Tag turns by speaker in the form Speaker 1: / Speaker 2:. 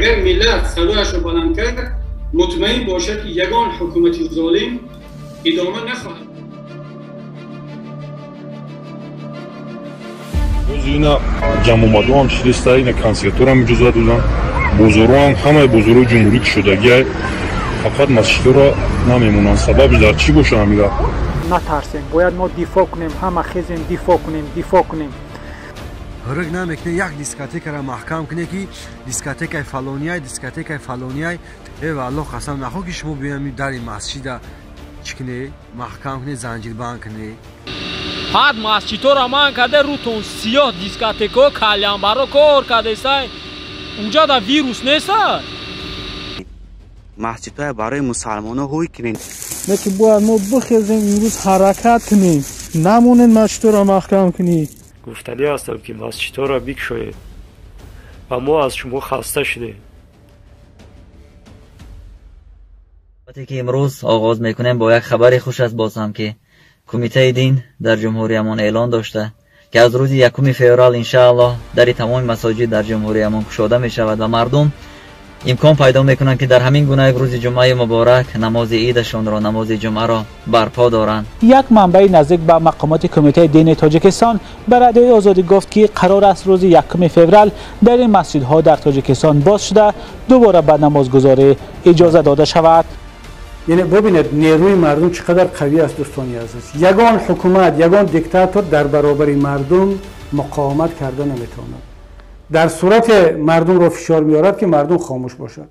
Speaker 1: Агар миллат садояшро баланд кард, мутмаин бошад, ки ягон ҳукумати золим идома нахоҳад.
Speaker 2: Боз ина ҷамъомадоам шидеста, ина консерторам иҷоза доданд, бозорҳоам, ҳамаи бозорҳои ҷумҳурӣ кушодагиай, фақат масҷидҳоро намемонанд. Сабабш дар чӣ боша ҳамира?
Speaker 3: Натарсем, бояд мо дифоъ кунем, ҳама хезем, дифоъ кунем, дифоъ кунем.
Speaker 4: Ҳурук намекуне, як дискотекаро маҳкам куне, ки дискотекаи фалонияй, дискотекаи фалонияй. Э валлоҳ, қасам нахо, ки шумо биёми дари масҷида чӣ куне, маҳкам куне, занҷирбанд куне.
Speaker 5: Ҳад масҷидҳоро ман карде, рӯтон сиёҳ, дискотекаҳо, калянбаро кор кардесай, унҷа да вирус неста.
Speaker 6: Масҷидҳоя барои мусалмонҳо ҳуй кунед.
Speaker 7: Не ки бояд мо бихезем, имрӯз ҳаракат кунем, намонед масҷидҳоро маҳкам кунӣ.
Speaker 8: Гуфтанӣ ҳастам, ки масҷидҳоро бикушоед ва мо аз шумо хаста шудем.
Speaker 9: Ки имрӯз оғоз мекунем бо як хабари хуш аст боз ҳам, ки кумитаи дин дар ҷумҳуриямон эълон дошта, ки аз рӯзи 1 феврал, иншааллоҳ, дари тамоми масоҷид дар ҷумҳуриямон кушода мешавад ва мардум имкон пайдо мекунанд, ки дар ҳамин гуна як рӯзи ҷумъаи муборак намози идашонро, намози ҷумъаро барпо доранд.
Speaker 3: Як манбаи наздик ба мақомоти кумитаи дини Тоҷикистон ба Радиои Озодӣ гуфт, ки қарор аст рӯзи 1 феврал дар ин масҷидҳо дар Тоҷикистон боз шуда, дубора ба намозгузорӣ иҷоза дода шавад.
Speaker 10: Яъне бубинед, нерӯи мардум чӣ қадар қавӣ аст, дӯстони азиз. Ягон ҳукумат, ягон диктатор дар баробари мардум муқовимат карда наметавонад. Дар сурате мардумро фишор меорад, ки мардум хомӯш бошад.